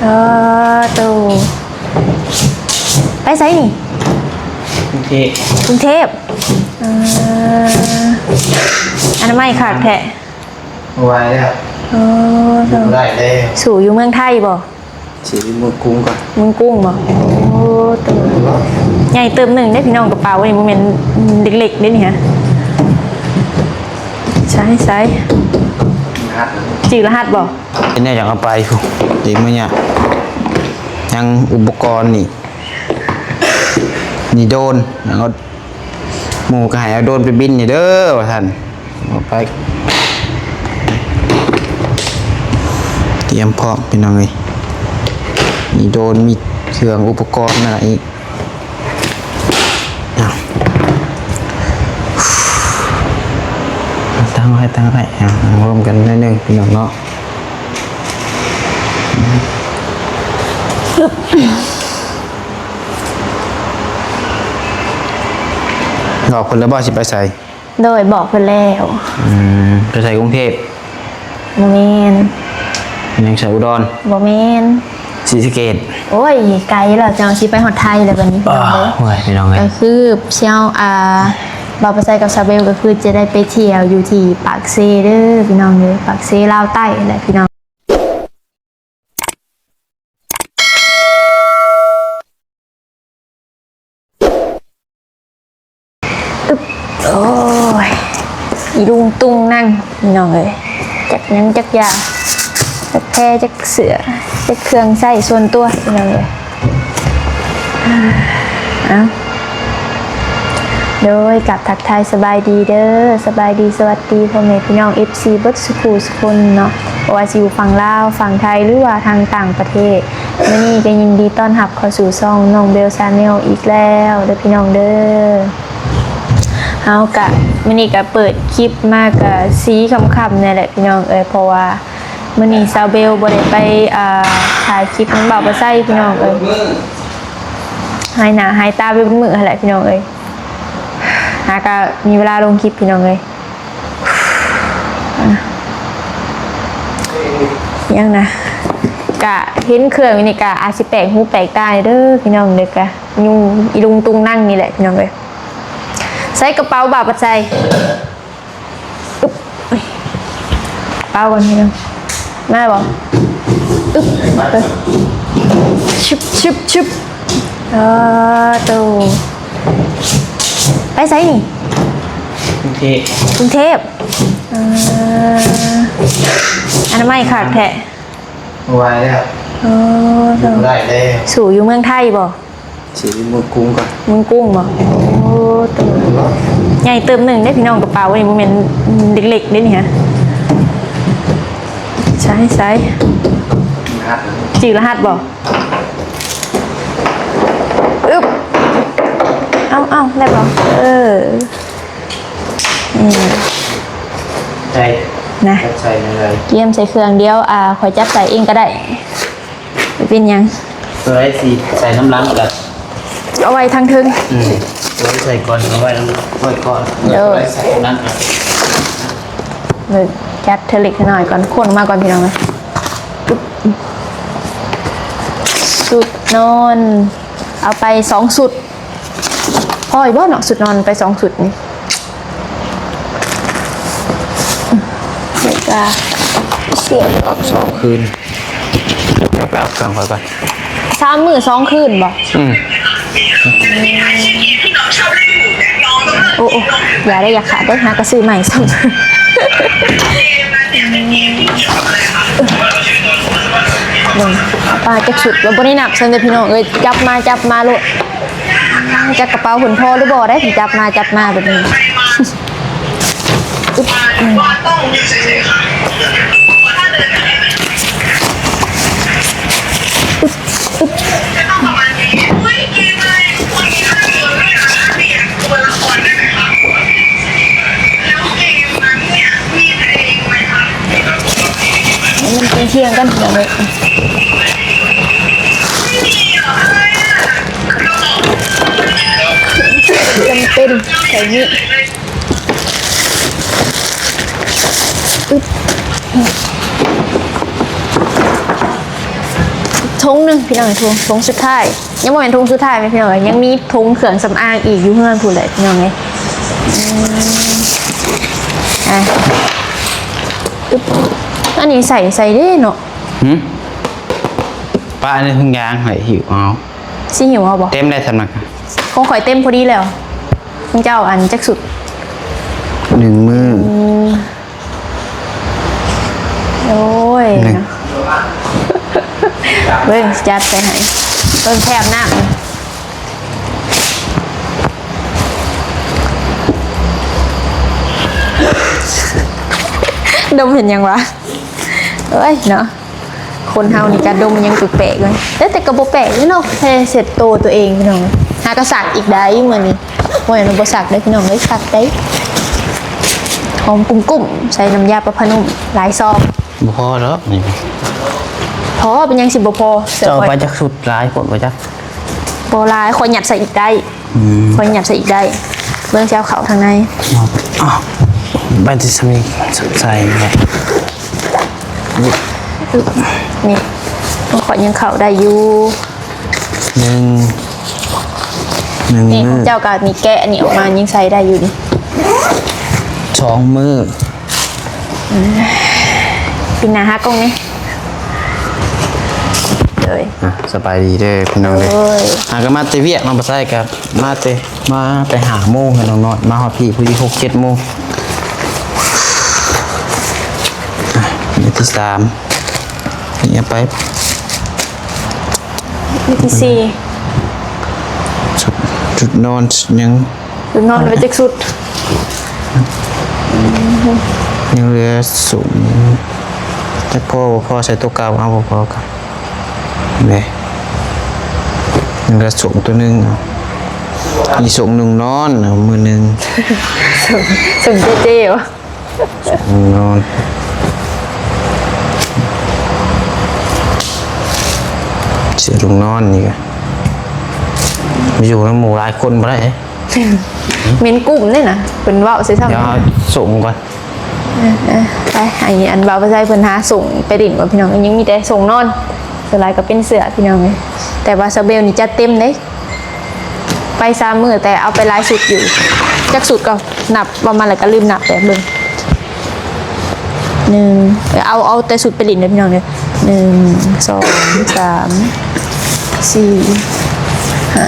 ເອີ ໂຕ ໄປໃສນີ້? ກຸງເທບ ກຸງເທບ. ເອີ ອະນາໄມຄັກແທ້. ບໍ່ໄຫວແລ້ວ. ໂອ້ ຢູ່ບໍ່ໄດ້ແລ້ວ. ສູຢູ່ເມືອງໄທບໍ່? ຊິຢູ່ເມືອງກຸງກ່ອນ. ເມືອງກຸງບໍ່? ໂອ້ ໂຕ ໃຫຍ່ເຕີບໜຶ່ງເດ້ພີ່ນ້ອງ ກະເປົານີ້ບໍ່ແມ່ນເລັກໆເດ້ນີ້ຮະ. ໃສ່ ໃສ່ ຈື່ລະຫັດບໍ່? ເຮັດແນວຫຍັງເອົາໄປພຸ້ນ ອີກມື້ຍາກ ຍັງອຸປະກອນນີ້ ນີ້ໂດຣນ ເອົາ ໝູ່ກໍໃຫ້ເອົາໂດຣນໄປບິນນີ້ເດີວ່າຊັ້ນ ເອົາໄປ ຕຽມພ້ອມພີ່ນ້ອງເອີຍ ມີໂດຣນ ມີເຄື່ອງອຸປະກອນນັ້ນອີກ. ຕັ້ງໄວ້ ຕັ້ງໄວ້ ເອົາ ລົມກັນໜ້ອຍໜຶ່ງພີ່ນ້ອງເນາະ. ບອກເພິ່ນແລ້ວບໍ່ ຊິໄປໃສ? ໂດຍ ບອກເພິ່ນແລ້ວ. ອືມ ໄປໃສ ກຸງເທບ? ບໍ່ແມ່ນ. ຍັງໃສ ອຸດອນ? ບໍ່ແມ່ນ. ສີສະເກດ. ໂອ້ຍ ໄກແລ້ວ ເຈົ້າຊິໄປຮອດໄທແລ້ວບັດນີ້. ເມື່ອຍພີ່ນ້ອງເອີຍ ກໍຄືເຊາ ອ່າ ບ່າວປະໄຊກັບສາວເບວ ກໍຄືຈະໄດ້ໄປທ່ຽວຢູ່ທີ່ປາກເຊເດີພີ່ນ້ອງເດີ ປາກເຊລາວໃຕ້ແຫຼະພີ່ນ້ອງ. ອຶບ ໂອ້ຍ ອີລຸງຕຸງນັ່ງພີ່ນ້ອງເອີຍ ຈັກຫຍັງຈັກຢ່າງ ຈັກແພ ຈັກເສື້ອ ຈັກເຄື່ອງໃຊ້ສ່ວນຕົວພີ່ນ້ອງເອີຍ. ເອົ້າ ໂດຍ ກັບທັກທາຍສະບາຍດີເດີ ສະບາຍດີສະຫວັດດີພໍ່ແມ່ພີ່ນ້ອງ ເອັຟຊີ ເບິດສຸຄູ່ສຸຄົນເນາະ ບໍ່ວ່າຊິຢູ່ຝັ່ງລາວ ຝັ່ງໄທ ຫຼືວ່າທາງຕ່າງປະເທດ. ມື້ນີ້ກໍຍິນດີຕ້ອນຮັບເຂົ້າສູ່ຊ່ອງນ້ອງເບວ Channel ອີກແລ້ວເດີພີ່ນ້ອງເດີ. ເຮົາກະ ມື້ນີ້ກະເປີດຄລິບມາກະສີ່ຄ່ຳໆ ນີ້ແຫຼະພີ່ນ້ອງເອີຍ ເພາະວ່າມື້ນີ້ສາວເບວບໍ່ໄດ້ໄປ ອ່າ ຖ່າຍຄລິບນຳບ່າວປະໄຊພີ່ນ້ອງເອີຍ ຫາຍໜ້າຫາຍຕາໄປເບິດມື້ຫັ້ນແຫຼະພີ່ນ້ອງເອີຍ ຫາກະມີເວລາລົງຄລິບພີ່ນ້ອງເອີຍ. ຫຍັງນະ ກະເຫັນເຄື່ອງຢູ່ນີ້ກະອາດຊິແປກຫູແປກຕາເດີພີ່ນ້ອງເດີ ກະຢູ່ອີລຸງຕຸງນັ່ງນີ້ແຫຼະພີ່ນ້ອງເອີຍ. ໃສ່ກະເປົາບ່າວປະໄຊ ອຶບ ເປົາກ່ອນພີ່ນ້ອງ ມາບໍ່? ອຶບ ຊຶບ ຊຶບ ຊຶບ. ເອີ ໂຕ ໄປໃສນີ້? ກຸງເທບ ກຸງເທບ. ເອີ ອະນາໄມຄັກແທ້. ບໍ່ໄຫວແລ້ວ. ເອີ ຢູ່ບໍ່ໄດ້ແລ້ວ. ສູຢູ່ເມືອງໄທບໍ່? ຊິຢູ່ເມືອງກຸງກ່ອນ. ເມືອງກຸງບໍ່? ໂອ້ ໂຕ ໃຫຍ່ເຕີບໜຶ່ງເດ້ພີ່ນ້ອງ ກະເປົານີ້ບໍ່ແມ່ນເລັກໆເດ້ນີ້ຮະ. ໃສ່ ໃສ່ ຈື່ລະຫັດບໍ່? ອຶບ ເອົາ ເອົາ ໄດ້ບໍ່? ເອີ ນີ້ ໃສ່ນະ ຈັບໃສ່ແນວໃດ? ກຽມໃສ່ເຄື່ອງດຽວ ອ່າ ຂ້ອຍຈັບໃສ່ເອງກໍໄດ້ ບໍ່ເປັນຫຍັງ. ຕົວໃດຊິໃສ່ນຳຫຼັງກໍ ເອົາໄວ້ທາງເທິງ. ອືມ ຕົວໃດໃສ່ກ່ອນ ເອົາໄວ້ນຳ ໄວ້ກ່ອນ. ເອີ ຕົວໃດໃສ່ນຳຫຼັງ. ເບິ່ງ ຈັດເທື່ອເລັກເທື່ອນ້ອຍກ່ອນ ຄົນອອກມາກ່ອນພີ່ນ້ອງເອີຍ. ຊຸດນອນ ເອົາໄປສອງຊຸດ ພໍຢູ່ບໍ່ເນາະ ຊຸດນອນໄປສອງຊຸດນີ້. ແລ້ວກະເສຍບ ອອກສອງຄືນ ແລ້ວກະເອົາເຄື່ອງຂ້ອຍກ່ອນ. ສາມມື້ສອງຄືນບໍ່? ອືມ ໂອ້ ໂອ້ ຢ່າໄດ້ ຢ່າຂາດເດີ ຫາກະຊື້ໃໝ່ຊ້ຳ. ເບິ່ງ ປາ ຈັກຊຸດ ບໍ່ໄດ້ນັບຊ້ຳເດີພີ່ນ້ອງເອີຍ ຈັບມາ ຈັບມາໂລດ. ຈັກກະເປົາເພິ່ນພໍຫຼືບໍ່ໄດ໋ ຈັບມາ ຈັບມາແບບນີ້. ອຶບ ອືມ ອຶບ ອຶບ ມັນເທີ່ຍງກັນເລີຍ. ຈຳເປັນໃສ່ນີ້ ອຶບ ອຶບ ຖົງໜຶ່ງພີ່ນ້ອງເອີຍ ຖົງ ຖົງສຸດທ້າຍ ຍັງບໍ່ແມ່ນຖົງສຸດທ້າຍແມ່ພີ່ນ້ອງເອີຍ ຍັງມີຖົງເຄື່ອງສຳອາງອີກຢູ່ເຮືອນພຸ້ນແຫຼະພີ່ນ້ອງເອີຍ. ອືມ ອ່ະ ອຶບ ອັນນີ້ໃສ່ ໃສ່ເດ້ເນາະ. ຫືມ ປະໃນຖົງຢາງໃຫ້ຫິ້ວເອົາ. ຊິຫິ້ວເອົາບໍ່? ເຕັມແລ້ວຊັ້ນນະ. ຂອງຂ້ອຍເຕັມພໍດີແລ້ວ. ຂອງເຈົ້າອັນຈັກຊຸດ? ໜຶ່ງມື້. ອືມ ໂອ້ຍ ເບິ່ງຈັດໃສ່ໃຫ້ ເບິ່ງແຖມນ້ຳ ດົມເຫັນຫຍັງວະ? ໂອ້ຍເນາະ ຄົນເຮົານີ້ກະດົມຫຍັງແປກໆເລີຍ ແຕ່ ແຕ່ກະບໍ່ແປກເລີຍເນາະ ແຄ່ເຊັດໂຕຕົວເອງພີ່ນ້ອງ. ຫາກະສັກອີກໄດ໋ມື້ນີ້ ບໍ່ແມ່ນວ່າບໍ່ສັກໄດ໋ພີ່ນ້ອງເອີຍ ສັກໄດ໋. ຫອມກຸ້ມໆ ໃສ່ນ້ຳຢາປະພານຸມຫຼາຍຊອງ. ບໍ່ພໍດອກນີ້. ພໍ ເປັນຫຍັງຊິບໍ່ພໍ? ເຈົ້າເອົາໄປຈັກຊຸດ ຫຼາຍໂພດບໍ່ຈັກ. ບໍ່ຫຼາຍ ຂ້ອຍຍັດໃສ່ອີກໄດ້. ອືມ ຂ້ອຍຍັດໃສ່ອີກໄດ້. ເບິ່ງຊິເອົາເຂົ້າທາງໃນ. ອ້າວ ໄປທີ່ສາມີໃສ່ແຫຼະ. ນີ້ ຂອງຂ້ອຍຍັງເຂົ້າໄດ້ຢູ່. ໜຶ່ງ ໜຶ່ງ ນີ້ ມື້ ຂອງເຈົ້າກະນີ້ ແກະອັນນີ້ອອກມາຍັງໃສ່ໄດ້ຢູ່ນີ້. ສອງມື້. ອືມ ປີນໜ້າຫາກ້ອງນີ້ເລີຍ. ອ່ະ ສະບາຍດີເດີພີ່ນ້ອງເດີ. ໂດຍ ຫາກະມາແຕ່ວຽກເນາະ ບໍ່ໃສ່ກະມາແຕ່ ມາແຕ່ຫ້າໂມງໃຫ້ນ້ອງນອນ ມາຮອດພີ້ພໍດີຫົກເຈັດໂມງ. ອ່ະ ມື້ທີສາມ ນີ້ເອົາໄປ. ມື້ທີສີ່ ຊຸດ ຊຸດນອນ ຊຸດຫຍັງ? ຊຸດນອນໄປຈັກຊຸດ? ຍັງເຫຼືອສູງ ຈັກພໍບໍ່ພໍໃສ່ໂຕເກົ່າ ເອົາບໍ່ພໍກະແມ່ ຍັງເຫຼືອສູງໂຕໜຶ່ງ ເອົາອີກສູງໜຶ່ງນອນ ເອົາມື້ໜຶ່ງ ສູງ ສູງເຈເຈຫວະ? ນອນ ເສື້ອລຸງນອນນີ້ກະ ຢູ່ນຳໝູ່ຫຼາຍຄົນບໍ່ໄດ້. ເໝັນກຸ້ມເດ້ນະ ເພິ່ນເວົ້າໃສ່ຊ້ຳ. ດຽວເຮົາສົ່ງກ່ອນ. ເອີ ເອີ ໄປ ໃຫ້ອັນບ່າວປະໄຊເພິ່ນຫາສົ່ງໄປຫຼິ້ນກ່ອນພີ່ນ້ອງ. ຍັງມີແຕ່ສົ່ງນອນ ສ່ວນຫຼາຍກະເປັນເສື້ອພີ່ນ້ອງເອີຍ. ແຕ່ວ່າສາວເບວນີ້ຈັດເຕັມເດ້. ໄປສາມມື້ ແຕ່ເອົາໄປຫຼາຍຊຸດຢູ່ ຈັກຊຸດກໍນັບວ່າມາແລ້ວກໍລືມນັບແລ້ວ ເບິ່ງ ໜຶ່ງ ເອົາ ເອົາແຕ່ຊຸດໄປຫຼິ້ນເດີພີ່ນ້ອງເດີ ໜຶ່ງ ສອງ ສາມ ສີ່ ຫ້າ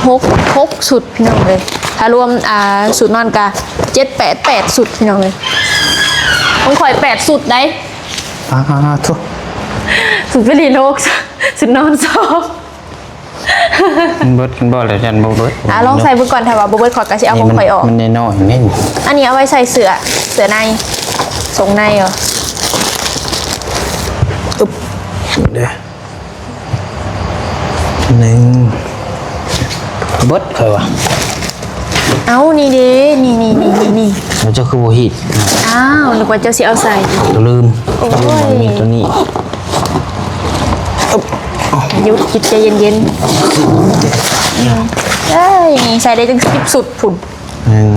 ຫົກ ຫົກຊຸດພີ່ນ້ອງເອີຍ. ຖ້າລວມ ອ່າ ຊຸດນອນກະເຈັດ ແປດ ແປດຊຸດພີ່ນ້ອງເອີຍ. ຂອງຂ້ອຍແປດຊຸດໃດ໋ ປາໂທ້ ຊຸດໄປຫຼິ້ນຫົກ ຊຸດນອນສອງ ມັນເບິດກັນບໍ່ລະ? ຢ້ານບໍ່ເບິດ. ອ່າ ລອງໃສ່ເບິ່ງກ່ອນ ຖ້າວ່າບໍ່ເບິດຂ້ອຍກໍຊິເອົາຂອງຂ້ອຍອອກ. ມັນນ້ອຍໆ ນີ້. ອັນນີ້ເອົາໄວ້ໃສ່ເສື້ອ ເສື້ອໃນ ສົ້ງໃນເອົາ. ອຶບ ເດີ ໜຶ່ງ ເບິດຂ້ອຍວ່າ. ເອົ້າ ນີ້ເດ້ ນີ້ໆໆໆ ແລ້ວເຈົ້າຄືບໍ່ຮີດ? ອ້າວ ນຶກວ່າເຈົ້າຊິເອົາໃສ່ ລືມ. ໂອ້ຍ ລືມວ່າມີຕົວນີ້. ຢຸດ ຢຸດ ໃຈເຢັນໆ. ເອີຍ ນີ້ໃສ່ໄດ້ຕັ້ງສິບຊຸດພຸ້ນ. ໜຶ່ງ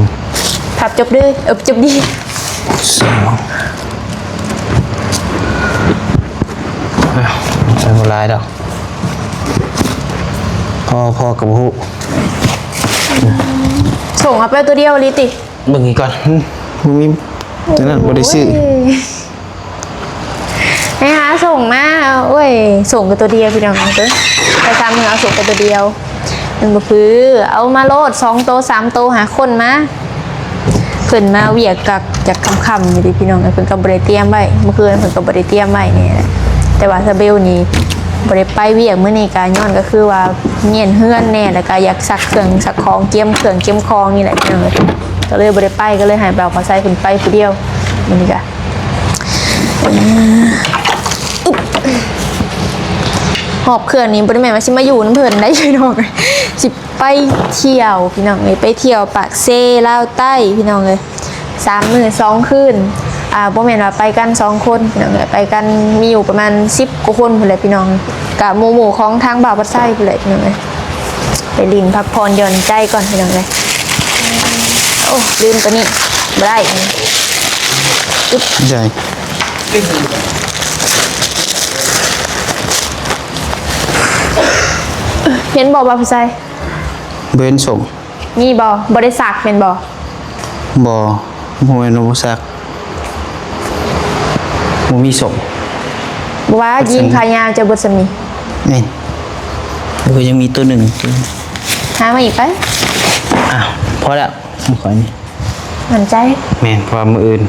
ພັບຈົບເດີ ເອີ ຈົບດີ ສອງ ອ່ະ ໃສ່ບໍ່ຫຼາຍດອກ ພໍ ພໍກໍບໍ່ຮູ້. ສົ່ງເອົາໄປຕົວດຽວອີ່ຫຼີຕິ? ເບິ່ງອີກກ່ອນ ບໍ່ມີ ຕົວນັ້ນບໍ່ໄດ້ຊື້. ໂອ້ຍ ໄປຫາສົ່ງມາ ໂອ້ຍ ສົ່ງກໍຕົວດຽວພີ່ນ້ອງເອີຍ ໄປສາມມື້ເອົາສົ່ງກໍຕົວດຽວ. ມັນບໍ່ຄື ເອົາມາໂລດ ສອງໂຕ ສາມໂຕ ຫາຄົນມາ. ເພິ່ນມາວຽກກະຈະຄ່ຳໆຢູ່ເດພີ່ນ້ອງເອີຍ ເພິ່ນກໍບໍ່ໄດ້ຕຽມໄວ້ ມື້ຄືນເພິ່ນກໍບໍ່ໄດ້ຕຽມໄວ້ນີ້ແຫຼະ. ແຕ່ວ່າສາວເບວນີ້ບໍ່ໄດ້ໄປວຽກມື້ນີ້ ກະຍ້ອນກໍຄືວ່າມ້ຽນເຮືອນແດ່ ແລ້ວກະຢາກຊັກເຄື່ອງຊັກຂອງ ກຽມເຄື່ອງກຽມຂອງນີ້ແຫຼະພີ່ນ້ອງເອີຍ ກໍເລີຍບໍ່ໄດ້ໄປ ກໍເລີຍໃຫ້ບ່າວຟ້າໃສເພິ່ນໄປຜູ້ດຽວມື້ນີ້ກະ. ຫອບເຄື່ອງນີ້ບໍ່ໄດ້ແມ່ນວ່າຊິມາຢູ່ນຳເພິ່ນໄດ໋ພີ່ນ້ອງ ຊິໄປທ່ຽວພີ່ນ້ອງເອີຍ ໄປທ່ຽວປາກເຊ ລາວໃຕ້ພີ່ນ້ອງເອີຍ. ສາມມື້ສອງຄືນ ອ່າ ບໍ່ແມ່ນວ່າໄປກັນສອງຄົນພີ່ນ້ອງເອີຍ ໄປກັນມີຢູ່ປະມານສິບກວ່າຄົນພຸ້ນແຫຼະພີ່ນ້ອງ ກະໝູ່ໆຂອງທາງບ່າວພັດໄຊພຸ້ນແຫຼະພີ່ນ້ອງເອີຍ. ໄປຫຼິ້ນພັກຜ່ອນຢ່ອນໃຈກ່ອນພີ່ນ້ອງເອີຍ. ໂອ້ ລືມຕົວນີ້ບໍ່ໄດ້ ອຶບ ໃຫຍ່ ອືມ ເຫັນບໍ່ ບ່າວຜູ້ຊາຍ? ບໍ່ເຫັນສົ້ມ. ມີບໍ່? ບໍ່ໄດ້ສັກແມ່ນບໍ່? ບໍ່, ບໍ່ແມ່ນວ່າບໍ່ສັກ, ບໍ່ມີສົ້ມ. ບໍ່ວ່າ ຂາຍສັ້ນ ຢີນຂາຍາວຈະເບິດສ່ຳນີ້. ແມ່ນ. ເອີ ຍັງມີໂຕໜຶ່ງ. ຫາມາອີກໄປ. ອ້າວ ພໍແລ້ວ ຂອງຂ້ອຍນີ້. ໝັ້ນໃຈ? ແມ່ນ, ເພາະວ່າມື້ອື່ນ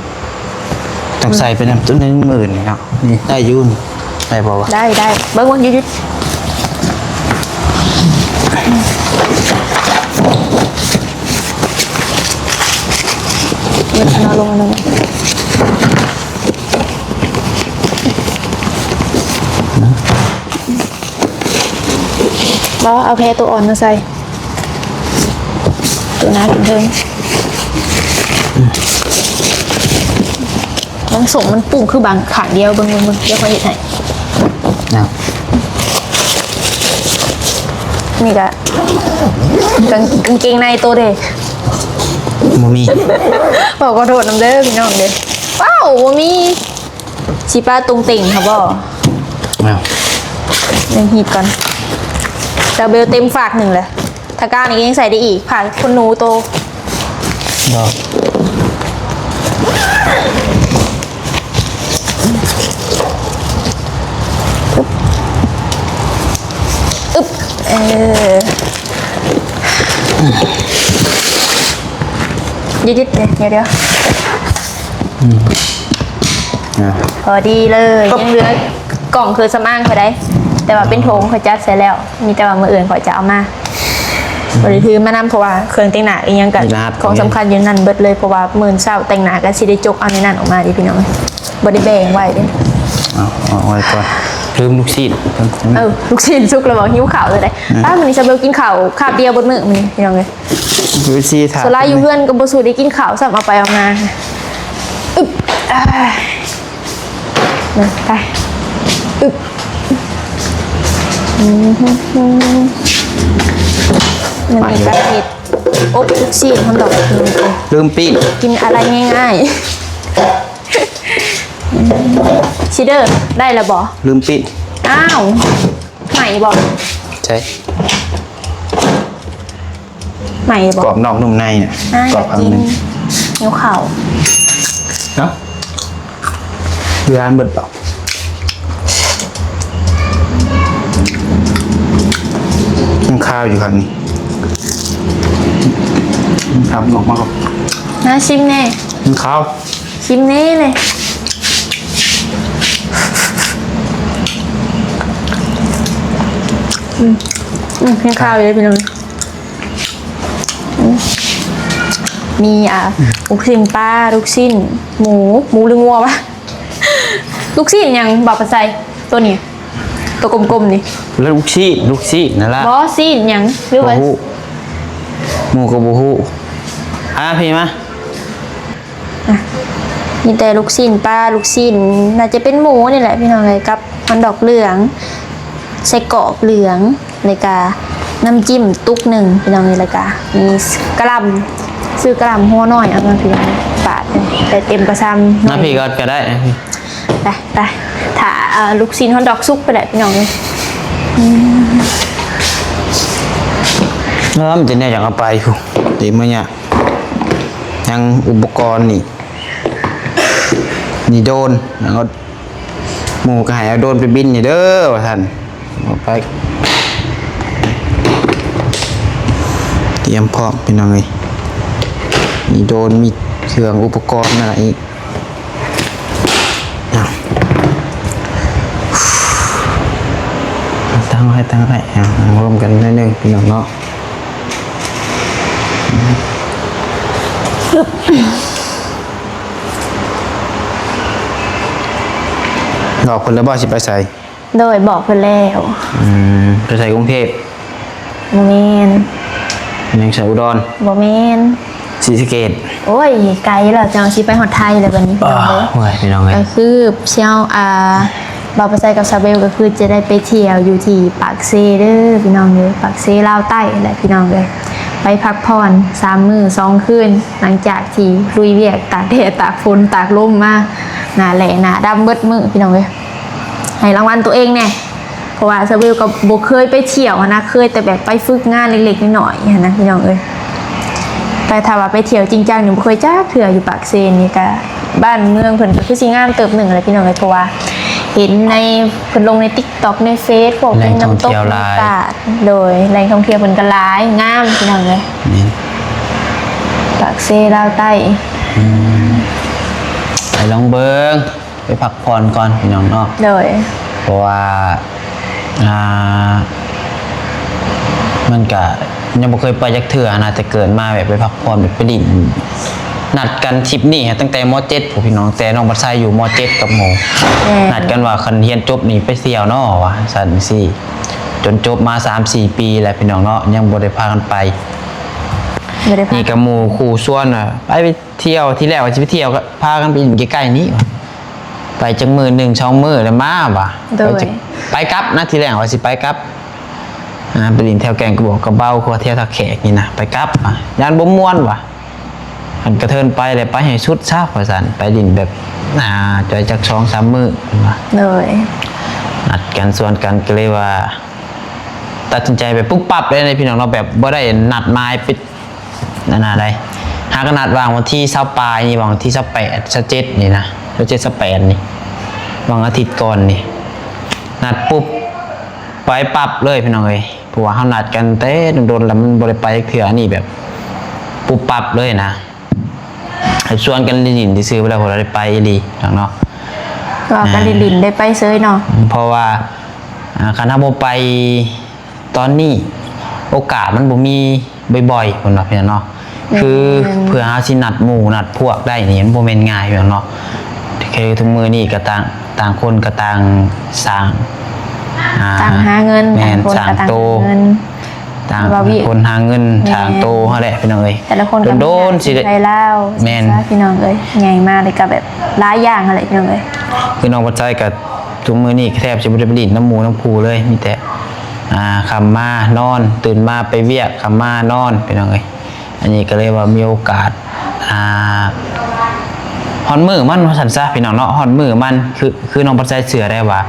ຕ້ອງໃສ່ໄປນຳ ອືມ ໂຕໜຶ່ງມື້ອື່ນນີ້ເນາະ. ນີ້ໄດ້ຢູ່ ໄດ້ບໍ່ວະ? ໄດ້ ໄດ້. ເບິ່ງ ເບິ່ງ ຢຸດ ຢຸດ. ເອົາລົງ ເອົາລົງ. ບໍ່ ເອົາແຄ່ໂຕອ່ອນມາໃສ່ ໂຕໜາຂຶ້ນເທິງ. ມັນສົ້ມ ມັນປຸ້ງຄືບາງຂ້າງດຽວ. ເບິ່ງ ເບິ່ງ ເບິ່ງ ດຽວຂ້ອຍເຮັດໃຫ້. ອ້າວ ນີ້ກະ ກາງ ກາງເກງໃນໂຕເດ ບໍ່ມີ. ຂໍ ຂໍໂທດນຳເດີພີ່ນ້ອງເດີ. ວ້າວ ບໍ່ມີ. ຊິປະຕົງເຕັງຫາບໍ່? ອ້າວ ຍັງຮີດກ່ອນ. ຊາເບວເຕັມຟາກໜຶ່ງແຫຼະ. ທາງກາງນີ້ຍັງໃສ່ໄດ້ອີກ ຜ້າຂົນໜູໂຕ. ບໍ່. ອຶບ ອຶບ ເອີ ດຽວໆ ດຽວໆ. ອືມ ອ່າ ພໍດີເລີຍ. ຍັງເຫຼືອກ່ອງເຄື່ອງສຳອາງຂ້ອຍໄດ໋ ແຕ່ວ່າເປັນຖົງຂ້ອຍຈັດໃສ່ແລ້ວ. ມີແຕ່ວ່າມື້ອື່ນຂ້ອຍຈະເອົາມາ. ອືມ ບໍ່ໄດ້ຖືມານຳ ເພາະວ່າເຄື່ອງແຕ່ງໜ້າອີ່ຫຍັງກະ ຂອງສຳຄັນຢູ່ນັ້ນເບິດເລີຍ ເພາະວ່າມື້ເຊົ້າແຕ່ງໜ້າກະຊິໄດ້ຈົກເອົາໃນນັ້ນອອກມາເດ້ພີ່ນ້ອງ. ບໍ່ໄດ້ແບ່ງໄວ້ເດ້. ເອົາ ເອົາໄວ້ກ່ອນ. ລືມລູກຊີ້ນ. ເອີ ລູກຊີ້ນສຸກແລ້ວບໍ່? ຫິວເຂົ້າເລີຍເດ້. ອືມ ອ້າ ມື້ນີ້ຊາເບວກິນເຂົ້າຄາບດຽວເບິດມື້ມື້ນີ້ພີ່ນ້ອງເອີຍ. ຢູ່ຊີ້ຖ້າ ສ່ວນຫຼາຍຢູ່ເຮືອນກໍບໍ່ສູ້ໄດ້ກິນເຂົ້າຊ້ຳ ເອົາໄປເອົາມາ. ອຶບ ອ່າ ໄປ ອຶບ ອືມ ມື້ນີ້ກະເຮັດອົບລູກຊີ້ນພ້ອມດອກ. ລືມປີ້ງ ກິນອາໄລງ່າຍໆ. ຊິເດີ ໄດ້ແລ້ວບໍ່? ລືມປີ້ງ. ອ້າວ ໃໝ່ບໍ່? ໃຊ່ ໃໝ່ບໍ່? ກອບນອກນຸ່ມໃນນະ. ອ້າ ກອບຂ້າງໃນ. ຫິວເຂົ້າ. ເອົ້າ ເວລາມັນເບິດແລ້ວ. ຍັງຄາວຢູ່ຄັນນີ້. ທຳອອກມາກ່ອນ. ມາຊິມແດ່. ມັນຄາວ. ຊິມແດ່ເລີຍ. ອືມ ອືມ ຍັງຄາວຢູ່ເດ້ພີ່ນ້ອງ. ອືມ ມີ ອ່າ ລູກຊີ້ນປາ ລູກຊີ້ນໝູ ໝູຫຼືງົວວະ? ລູກຊີ້ນຫຍັງ ບ່າວປາໄຊ? ໂຕນີ້ ໂຕກົມໆນີ້ ລູກຊີ້ນ ລູກຊີ້ນນັ້ນລະ. ບໍ່ ຊີ້ນຫຍັງ ຫຼືວ່າ ບໍ່ຮູ້ ໝູກໍບໍ່ຮູ້. ອ່າ ພີ່ມາ. ອ່ະ ມີແຕ່ລູກຊີ້ນປາ ລູກຊີ້ນ ໜ້າຈະເປັນໝູນີ້ແຫຼະພີ່ນ້ອງເອີຍ ກັບມັນດອກເຫຼືອງ ໄສ້ກອກເຫຼືອງ ແລ້ວກະນ້ຳຈິ້ມຕຸກໜຶ່ງພີ່ນ້ອງເອີຍ ແລ້ວກະມີກະຫຼ່ຳ ຊື້ກະຫຼ່ຳຫົວນ້ອຍເອົາມາພີ່ນ້ອງ ປາດໃສ່ເຕັມກະຊຳ. ມາພີ່ກ່ອນກໍໄດ້. ໄປ ໄປ ຖ້າ ເອີ ລູກຊີ້ນຮອດດອກສຸກໄປແຫຼະພີ່ນ້ອງເອີຍ. ອືມ ເອີ ມັນຈະແນວຫຍັງເອົາໄປພຸ້ນ ເດ ມື້ຍາ ຍັງອຸປະກອນນີ້ ມີໂດຣນ ເອົາ ໝູກໍໃຫ້ເອົາໂດຣນໄປບິນນີ້ເດີວ່າຊັ້ນ. ເອົາໄປ ຕຽມພ້ອມພີ່ນ້ອງເອີຍ ມີໂດຣນ ມີເຄື່ອງອຸປະກອນມາອີກ. ເອົາ ຕັ້ງໄວ້ ຕັ້ງໄວ້ ເອົາ ນັ່ງລົມກັນໜ້ອຍໜຶ່ງພີ່ນ້ອງເນາະ. ບອກເພິ່ນແລ້ວບໍ່ ຊິໄປໃສ? ໂດຍ ບອກເພິ່ນແລ້ວ. ອືມ ໄປໃສ ກຸງເທບ? ບໍ່ແມ່ນ. ຍັງໃສ ອຸດອນ? ບໍ່ແມ່ນ. ສີສະເກດ. ໂອ້ຍ ໄກແລ້ວ ເຈົ້າຊິໄປຮອດໄທແລ້ວບັດນີ້. ເອີ ເມື່ອຍພີ່ນ້ອງເອີຍ. ກໍຄືຊິເອົາ ອ່າ ບ່າວປະໄຊກັບສາວເບວ ກໍຄືຈະໄດ້ໄປທ່ຽວຢູ່ທີ່ປາກເຊເດີພີ່ນ້ອງເດີ ປາກເຊລາວໃຕ້ແຫຼະພີ່ນ້ອງເອີຍ. ໄປພັກຜ່ອນສາມມື້ສອງຄືນ ຫຼັງຈາກທີ່ລຸຍວຽກຕາກແດດຕາກຝົນຕາກລົມມາ ໜ້າແຫຼ້ໜ້າດຳເບິດມື້ພີ່ນ້ອງເອີຍ. ໃຫ້ລາງວັນຕົວເອງແດ່. ເພາະວ່າສາວເບວກໍບໍ່ເຄີຍໄປທ່ຽວຫັ້ນນະ ເຄີຍແຕ່ແບບໄປຝຶກງານເລັກໆນ້ອຍໆຫັ້ນນະພີ່ນ້ອງເອີຍ. ແຕ່ຖ້າວ່າໄປທ່ຽວຈິງຈັງນີ້ບໍ່ເຄີຍຈັກເທື່ອ. ຢູ່ປາກເຊນີ້ກະບ້ານເມືອງເພິ່ນກໍຄືຊິງາມເຕີບໜຶ່ງແຫຼະພີ່ນ້ອງເອີຍ ເພາະວ່າເຫັນໃນ ເພິ່ນລົງໃນຕິກຕັອກ ໃນເຟສ ພວກເປັນນ້ຳຕົກ ແຫຼ່ງທ່ອງທ່ຽວຫຼາຍ ນ້ຳຕາດ ໂດຍ ແຫຼ່ງທ່ອງທ່ຽວເພິ່ນກໍຫຼາຍ ງາມພີ່ນ້ອງເອີຍ. ແມ່ນ ປາກເຊລາວໃຕ້ ອືມ ໄປລອງເບິ່ງ ໄປພັກຜ່ອນກ່ອນພີ່ນ້ອງເນາະ ໂດຍ ເພາະວ່າ ອ່າ ມັນກະຍັງບໍ່ເຄີຍໄປຈັກເທື່ອນະ ແຕ່ເກີດມາແບບໄປພັກຜ່ອນ ແບບໄປຫຼິ້ນ ນັດກັນທຣິບນີ້ ຕັ້ງແຕ່ ມ.ເຈັດ ພຸ້ນພີ່ນ້ອງ ແຕ່ນ້ອງບັດໄຊຢູ່ ມ.ເຈັດ ກັບໝູ່ ແມ່ນ ນັດກັນວ່າຄັນຮຽນຈົບນີ້ໄປທ່ຽວເນາະ ວ່າຊັ້ນຊີ້ ຈົນຈົບມາສາມສີ່ປີແລ້ວພີ່ນ້ອງເນາະ ຍັງບໍ່ໄດ້ພາກັນໄປ ບໍ່ໄດ້ພາ ນີ້ກໍໝູ່ຄູ່ຊວນວ່າ ໄປ ໄປທ່ຽວ ທີແລກວ່າຊິໄປທ່ຽວ ກໍພາກັນໄປຫຼິ້ນໃກ້ໆນີ້ ໄປຈັກມື້ໜຶ່ງສອງມື້ແລ້ວມາວ່າ ໂດຍ ໄປກັບນະ ທີແລກວ່າຊິໄປກັບ ອ່າ ໄປຫຼິ້ນແຖວແກ້ງກະບອກກະເບົາ ແຖວທ່າແຂກນີ້ນະ ໄປກັບວ່າ ຢ້ານບໍ່ມ່ວນວ່າ ຄັນກະເທີນໄປແລ້ວໄປໃຫ້ສຸດຊະ ວ່າຊັ້ນ ໄປຫຼິ້ນແບບ ອ່າ ໄປຈັກສອງສາມມື້ ເພິ່ນວ່າ ໂດຍ ນັດກັນຊວນກັນ ກໍເລີຍວ່າ ຕັດສິນໃຈແບບປຸບປັບເລີຍນະພີ່ນ້ອງເນາະ ແບບບໍ່ໄດ້ນັດໝາຍປິດ ນັ້ນນະໄດ໋ ຫາກະນັດວ່າງວັນທີຊາວປາຍນີ້ ວ່າງວັນທີຊາວແປດ ຊາວເຈັດນີ້ນະ ຊາວເຈັດ ຊາວແປດນີ້ ວ່າງອາທິດກ່ອນນີ້ ນັດປຸບ ໄປປັບເລີຍພີ່ນ້ອງເອີຍ ເພາະວ່າເຮົານັດກັນແຕ່ດົນໆ ແລ້ວມັນບໍ່ໄດ້ໄປຈັກເທື່ອ ອັນນີ້ແບບປຸບປັບເລີຍນະ ຊວນກັນຫຼິ້ນຊື່ໆ ບໍ່ໄດ້ ບໍ່ໄດ້ໄປອີ່ຫຼີເນາະ ເວົ້າກັນຫຼິ້ນໆ ໄດ້ໄປເຊີຍເນາະ ເພາະວ່າ ອ່າ ຄັນເຮົາບໍ່ໄປ ຕອນນີ້ໂອກາດມັນບໍ່ມີບ່ອຍໆ ເພິ່ນວ່າເນາະ ແມ່ນ ຄືເພື່ອເຮົາຊິນັດໝູ່ນັດພວກໄດ້ນີ້ ມັນບໍ່ແມ່ນງ່າຍເນາະ ຄືທຸກມື້ນີ້ກໍຕ່າງ ຕ່າງຄົນກໍຕ່າງສ້າງ ອ່າ ຕ່າງຫາເງິນ ແມ່ນ ຕ່າງຄົນກໍຕ່າງຫາເງິນ ຕ່າງຄົນຫາເງິນ ແມ່ນ ສ້າງໂຕຫັ້ນແຫຼະພີ່ນ້ອງເອີຍ ແຕ່ລະຄົນກໍໂດນໆ ຊິໄດ້ ແມ່ນ ພີ່ນ້ອງເອີຍ ໃຫຍ່ມາແລ້ວກໍແບບຫຼາຍຢ່າງຫັ້ນແຫຼະພີ່ນ້ອງເອີຍ ຄືນ້ອງບັດໄຊກໍ ທຸກມື້ນີ້ແທບຊິບໍ່ໄດ້ໄປຫຼິ້ນນຳໝູ່ນຳຄູ່ເລີຍ ມີແຕ່ ອ່າ ຄ່ຳມານອນ ຕື່ນມາໄປວຽກ ຄ່ຳມານອນ ພີ່ນ້ອງເອີຍ ອັນນີ້ກໍເລີຍວ່າມີໂອກາດ ອ່າ ຮອດມື້ມັນວ່າຊັ້ນຊະ ພີ່ນ້ອງເນາະ ຮອດມື້ມັນ ຄື ຄືນ້ອງບັດໄຊເຊື່ອໄດ້ວ່າ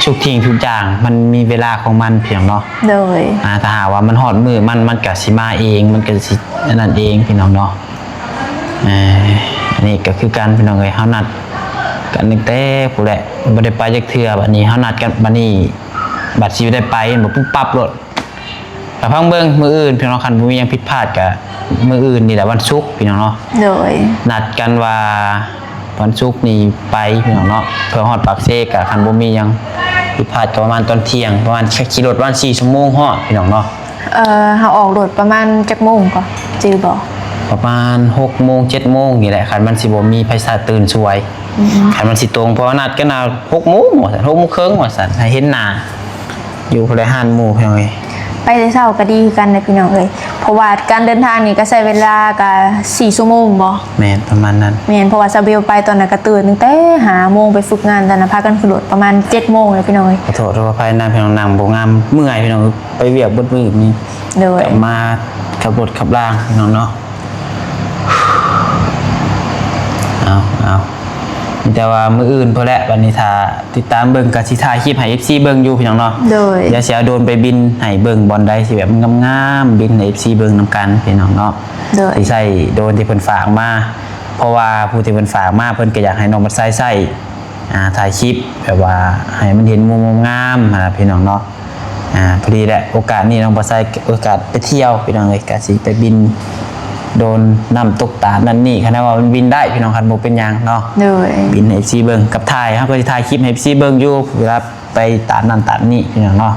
ທຸກສິ່ງທຸກຢ່າງມັນມີເວລາຂອງມັນ ພີ່ນ້ອງເນາະ ໂດຍ ອ່າ ຖ້າຫາກວ່າມັນຮອດມື້ມັນ ມັນກໍຊິມາເອງ ມັນກໍຊິອັນນັ້ນເອງ ພີ່ນ້ອງເນາະ ເອີ ອັນນີ້ກໍຄືກັນ ພີ່ນ້ອງເອີຍ ເຮົານັດກັນຕັ້ງແຕ່ພຸ້ນແຫຼະ ບໍ່ໄດ້ໄປຈັກເທື່ອ ບັດນີ້ເຮົານັດກັນ ບັດນີ້ ບັດຊິໄດ້ໄປ ມັນປຸບປັບໂລດ ກໍຟັງເບິ່ງມື້ອື່ນ ພີ່ນ້ອງ ຄັນບໍ່ມີຫຍັງຜິດພາດກໍມື້ອື່ນນີ້ແຫຼະ ວັນສຸກ ພີ່ນ້ອງເນາະ ໂດຍ ນັດກັນວ່າວັນສຸກນີ້ໄປ ພີ່ນ້ອງເນາະ ເພື່ອຮອດປາກເຊ ກໍຄັນບໍ່ມີຫຍັງຜິດພາດກໍປະມານຕອນທ່ຽງ ປະມານ ຂີ່ລົດປະມານສີ່ຊົ່ວໂມງຮອດ ພີ່ນ້ອງເນາະ ເອີ ເຮົາອອກລົດປະມານຈັກໂມງກໍຈື່ບໍ່? ປະມານຫົກໂມງ ເຈັດໂມງນີ້ແຫຼະ ຄັນມັນຊິບໍ່ມີໃຜສາຕື່ນຊ່ວຍ ອືມ ຄັນມັນຊິຕົງ ເພາະວ່ານັດກັນນະຫົກໂມງວ່າຊັ້ນ ຫົກໂມງເຄິ່ງວ່າຊັ້ນ ໃຫ້ເຫັນໜ້າ ຢູ່ຜູ້ໃດຮ້ານໝູ່ ພີ່ນ້ອງເອີຍ ໄປແຕ່ເຊົ້າກໍດີຄືກັນນະ ພີ່ນ້ອງເອີຍ ເພາະວ່າການເດີນທາງນີ້ກໍໃຊ້ເວລາກໍສີ່ຊົ່ວໂມງບໍ? ແມ່ນ ປະມານນັ້ນ ແມ່ນ ເພາະວ່າຊາເບວໄປຕອນນັ້ນກໍຕື່ນຕັ້ງແຕ່ຫ້າໂມງ ໄປຝຶກງານ ຕອນນັ້ນພາກັນຂຶ້ນລົດປະມານເຈັດໂມງແຫຼະ ພີ່ນ້ອງເອີຍ ຂໍໂທດຂໍອະໄພນຳ ພີ່ນ້ອງ ນັ່ງບໍ່ງາມ ເມື່ອຍ ພີ່ນ້ອງ ໄປວຽກເບິດມື້ນີ້ ໂດຍ ກັບມາຂັບລົດຂັບລາງ ພີ່ນ້ອງເນາະ ເອົາ ເອົາ ມີແຕ່ວ່າມື້ອື່ນພຸ້ນແຫຼະ ບັດນີ້ຖ້າຕິດຕາມເບິ່ງ ກໍຊິຖ່າຍຄລິບໃຫ້ເອັຟຊີເບິ່ງຢູ່ ພີ່ນ້ອງເນາະ ໂດຍ ດຽວຊິເອົາໂດຣນໄປບິນໃຫ້ເບິ່ງ ບ່ອນໃດທີ່ແບບງາມໆ ບິນໃຫ້ເອັຟຊີເບິ່ງນຳກັນ ພີ່ນ້ອງເນາະ ໂດຍ ຊິໃຊ້ໂດຣນທີ່ເພິ່ນຝາກມາ ເພາະວ່າຜູ້ທີ່ເພິ່ນຝາກມາ ເພິ່ນກໍຢາກໃຫ້ນ້ອງບັດໄຊໃຊ້ ອ່າ ຖ່າຍຄລິບ ແບບວ່າໃຫ້ມັນເຫັນມຸມງາມໆ ຫັ້ນນະ ພີ່ນ້ອງເນາະ ອ່າ ພໍດີແຫຼະ ໂອກາດນີ້ນ້ອງບັດໄຊ ໂອກາດໄປທ່ຽວ ພີ່ນ້ອງເອີຍ ກະຊິໄປບິນໂດຣນນ້ຳຕົກຕາດນັ້ນນີ້ ຄັນວ່າມັນບິນໄດ້ ພີ່ນ້ອງ ຄັນບໍ່ເປັນຫຍັງເນາະ ໂດຍ ບິນໃຫ້ເອັຟຊີເບິ່ງ ກັບຖ່າຍ ເຮົາກໍຊິຖ່າຍຄລິບໃຫ້ເອັຟຊີເບິ່ງຢູ່ ເວລາໄປຕາດນັ້ນຕາດນີ້ ພີ່ນ້ອງເນາະ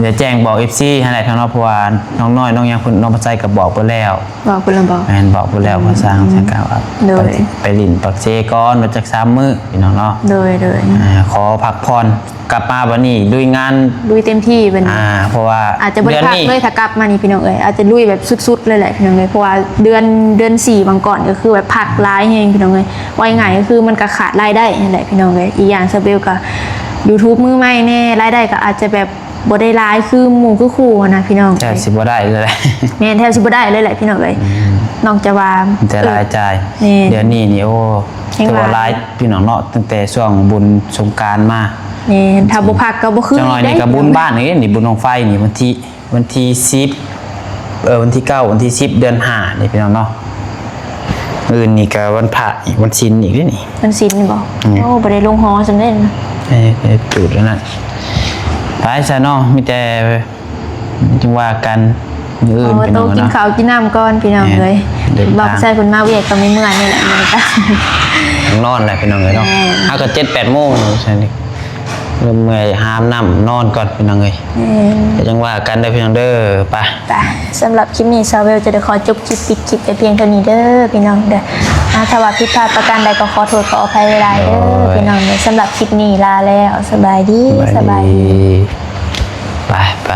ດຽວແຈ້ງບອກເອັຟຊີຫັ້ນແຫຼະ ພີ່ນ້ອງເນາະ ເພາະວ່ານ້ອງນ້ອຍນ້ອງຫຍັງເພິ່ນ ນ້ອງບັດໄຊກໍບອກເພິ່ນແລ້ວ ບອກເພິ່ນແລ້ວບໍ? ແມ່ນ ບອກເພິ່ນແລ້ວ ອືມ ວ່າຊ່າງ ອືມ ຊ່າງກະວ່າ ໂດຍ ໄປ ໄປຫຼິ້ນປາກເຊກ່ອນ ວ່າຈັກສາມມື້ ພີ່ນ້ອງເນາະ ໂດຍ ໂດຍ ອ່າ ຂໍພັກຜ່ອນ ກັບມາບັດນີ້ລຸຍງານ ລຸຍເຕັມທີ່ບັດນີ້ ອ່າ ເພາະວ່າອາດຈະບໍ່ໄດ້ພັກເລີຍ ຖ້າກັບມານີ້ ພີ່ນ້ອງເອີຍ ອາດຈະລຸຍແບບສຸດໆເລີຍແຫຼະ ພີ່ນ້ອງເອີຍ ເພາະວ່າເດືອນ ເດືອນສີ່ບາງກ່ອນກໍຄືແບບພັກຫຼາຍແຮງ ພີ່ນ້ອງເອີຍ ເວົ້າງ່າຍໆກໍຄືມັນກໍຂາດລາຍໄດ້ຫັ້ນແຫຼະ ພີ່ນ້ອງເອີຍ ອີກຢ່າງຊາເບວກໍຢູທູບມືໃໝ່ແດ່ ລາຍໄດ້ກໍອາດຈະແບບ ບໍ່ໄດ້ຫຼາຍຄືໝູ່ຄືຄູ່ຫັ້ນນະ ພີ່ນ້ອງ ແທບຊິບໍ່ໄດ້ເລີຍ ແມ່ນ ແທບຊິບໍ່ໄດ້ເລີຍແຫຼະ ພີ່ນ້ອງເອີຍ ອືມ ນອກຈາກວ່າມີແຕ່ລາຍຈ່າຍ ເອີ ແມ່ນ ດຽວນີ້ນີ້ ໂອ້ ແຮງຫຼາຍ ຖືວ່າຫຼາຍ ພີ່ນ້ອງເນາະ ຕັ້ງແຕ່ຊ່ວງບຸນສົງການມາ ແມ່ນ ຖ້າບໍ່ພັກກໍບໍ່ຄື ຈັກໜ່ອຍນີ້ກໍ ອີກເດ້ ບຸນບ້ານນີ້ ນີ້ບຸນບັ້ງໄຟນີ້ ວັນທີ ວັນທີສິບ ເອີ ວັນທີເກົ້າ ວັນທີສິບ ເດືອນຫ້ານີ້ພີ່ນ້ອງເນາະ. ມື້ອື່ນນີ້ກໍວັນພະອີກ ວັນສິນອີກເດ້ນີ້ ວັນສິນນີ້ບໍ່? ອືມ ໂອ້ ບໍ່ໄດ້ລົງຫໍ່ສ່ຳເດ້. ເອີ ໄປຈູດອັນນັ້ນ ໄປຊະເນາະ ມີແຕ່ ຈັ່ງວ່າກັນມື້ອື່ນ ໂອ້ ພີ່ນ້ອງເນາະ ກິນເຂົ້າກິນນ້ຳກ່ອນພີ່ນ້ອງເອີຍ. ແມ່ນ ບ່າວໄຊເພິ່ນມາວຽກກໍມີເມື່ອນີ້ແຫຼະ ມື້ນີ້ກໍນອນແຫຼະພີ່ນ້ອງເອີຍເນາະ. ແມ່ນ ຫາກໍເຈັດແປດໂມງ ໃຊ່ນີ້ ເລີ່ມເມື່ອຍ ຫານ້ຳນອນກ່ອນພີ່ນ້ອງເອີຍ. ແມ່ນ ກໍຈັ່ງວ່າກັນເດີພີ່ນ້ອງເດີ. ໄປ ໄປ ສຳລັບຄລິບນີ້ ສາວເວວຈະໄດ້ຂໍຈົບຄລິບ ປິດຄລິບໄປພຽງເທົ່ານີ້ເດີພີ່ນ້ອງເດີ. ອ່າ ຖ້າວ່າຜິດພາດປະການໃດກໍຂໍໂທດຂໍອະໄພຫຼາຍໆເດີ ໂດຍ ພີ່ນ້ອງເດີ. ສຳລັບຄລິບນີ້ລາແລ້ວ ສະບາຍດີ ສະບາຍດີ ສະບາຍດີ. ໄປ ໄປ.